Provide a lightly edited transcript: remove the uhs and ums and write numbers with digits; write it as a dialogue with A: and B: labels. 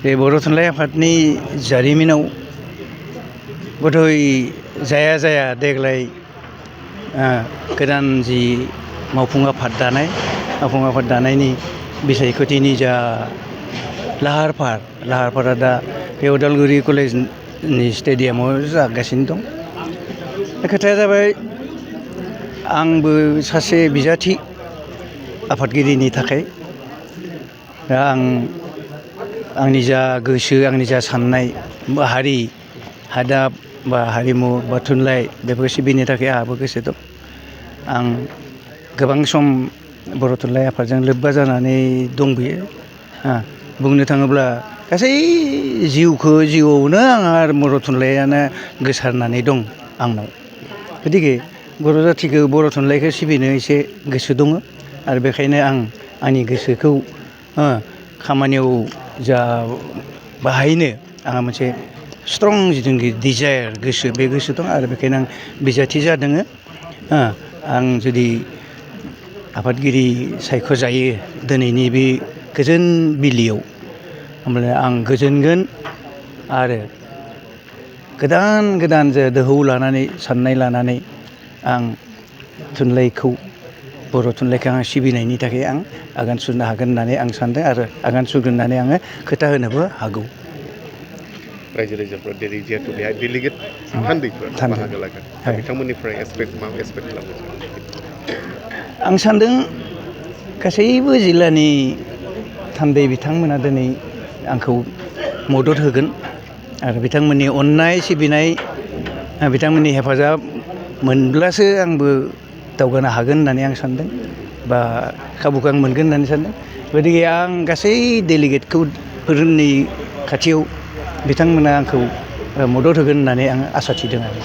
A: बे बर' थुनलाइ आफादनि जारिमिनाव बोधय जाया देग्लाय गोदान जि मावफुं आफाद दानायनि बिसायख'थिनि जा लाहार फाहारा दा बे उदालगुरि कलेजनि स्टेडियामाव जागासिनो दं। खोथाया जाबाय आंबो सासे बिजाथि आफादगिरिनि थाखाय दा आंनि जा गोसो आंनि जा साननाय बा हारि हादाब बा हारिमु बा थुनलाइ बेफोरखौ सिबिनो थाखाय आंहाबो गोसो दं। आं गोबां सम बर' थुनलाइ आफादजों लोब्बा जानानै दंबोयो। बुंनो थाङोब्ला गासै जिउआवनो आंहा बर' थुनलाइयानो गोसारनानै दं आंनाव। गतिके बर' जाथिखौ बर' थुनलाइखौ सिबिनो एसे गोसो दङ आरो बेखायनो आंनि गोसोखौ खामानियाव जा बाहायनो आंहा मोनसे स्ट्रं जिथुनाखि डिजायार बे गोसो दं आरो बेखायनो आं बिजाथि जादों। आं जुदि आफादगिरि सायख'जायो दिनैनि बे गोजोन बिलियाव होमब्ला आं गोजोनगोन आरो गोदान दोहौ लानानै साननाय लानानै आं बर' थुनलाइखौ आं सिबिनायनि थाखाय आं आगान सुरनो हागोन होननानै आं सानदों आरो आगान सुरगोन होननानै आङो खोथा होनोबो हागौ।
B: रायजो राजाफ्रा जिहेतु बेहाय डेलिगेट थान्दैफोर बाहागो लागोन बिथांमोननिफ्राय मा एक्सपेक्ट खालामनो सानो?
A: आं सानदों गासैबो जिल्लानि थान्दै बिथांमोना दिनै आंखौ मदद होगोन आरो बिथांमोननि अननाय सिबिनाय बिथांमोननि हेफाजाब मोनब्लासो आंबो दावगानो हागोन होननानै आं सानदों बा खाबुखौ आं मोनगोन होननानै सानदों। गतिके आं गासै डेलिगेटफोरनि खाथियाव बिथांमोना आंखौ मदद होगोन होननानै आं आसा थिदों आरो।